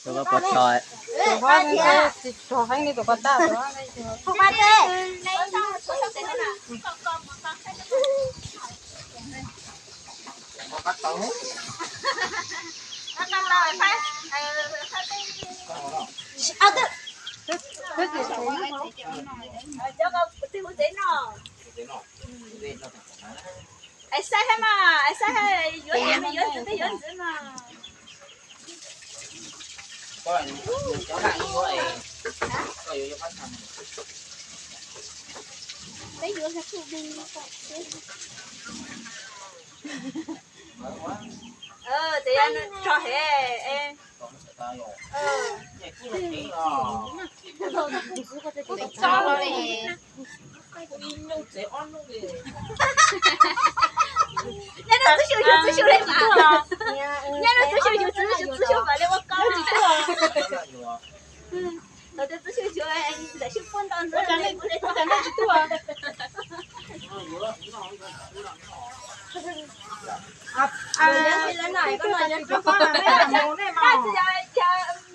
Tus ko pov txhos, tus hov tsis txog heev li tus ko tag. Es saib mas, es saib yuav ntxiv mas yuav ntxiv, peb yuav ntxiv mas. Peb yuav tso hev. Nyob rau txoj xyu yug txoj xyu li mas, nyob rau txoj xyu yug txoj xyu, txoj xyu mam li ua koj. Los rau txoj xyu yug, ntawm xyu puag nto ntawd.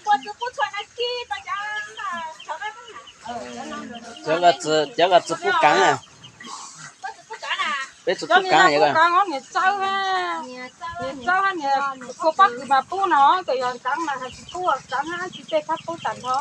Npua txwv pub txhua na kib tau cov, cov ko txwv pub kaav na. Peb txwv pub kaav, niam txawb, niam txawb niam kua pob kws mas pub no, kom yog kaav mas hais tsis pub kaav, tsis tej phab pub tag nrho.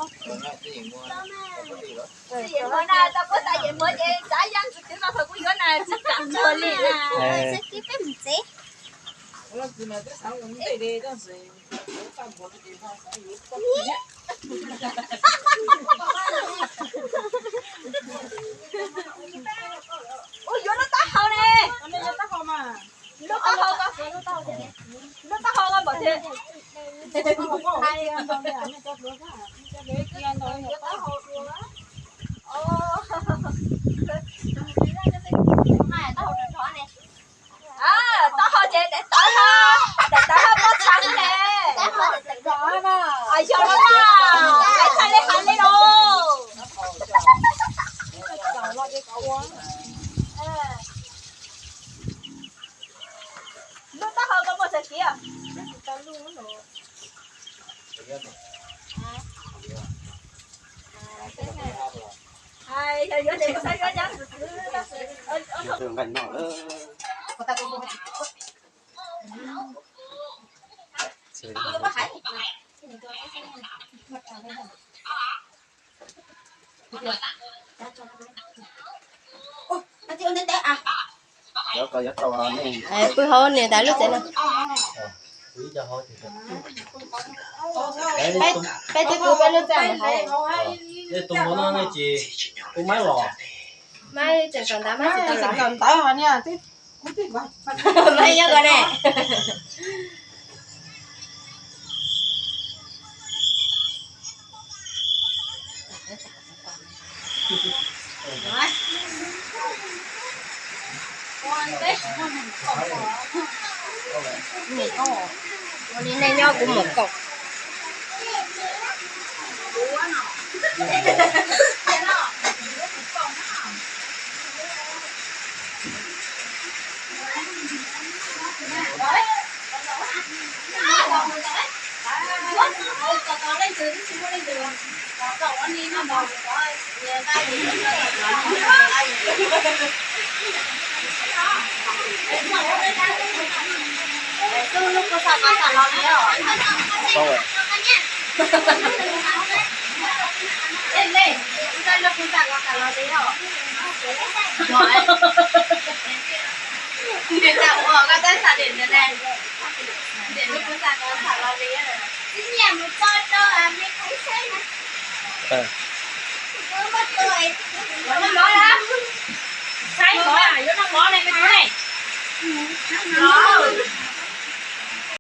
Ua yuav lub taub hau ne. Lub taub hau, lub taub hau los npaum tiag. Taub hau ces daim tawv ho, daim tawv ho pob txha ne. Yog los na, hais txhais li hais li los. Lub taub hau koj muaj txhais kiv? Pw hauv niam tais lub tsev no. Peb twb pw peb lub tsev hauv. Tus mov no nej tsis pub maib los? Maib tseem kawm ntawv, kawm ntawv hos niag, maib nyob ko ne. Ua li nej nyob kuv mus kaum. Yuav noj mov na, yuav noj mov ne me tub ne.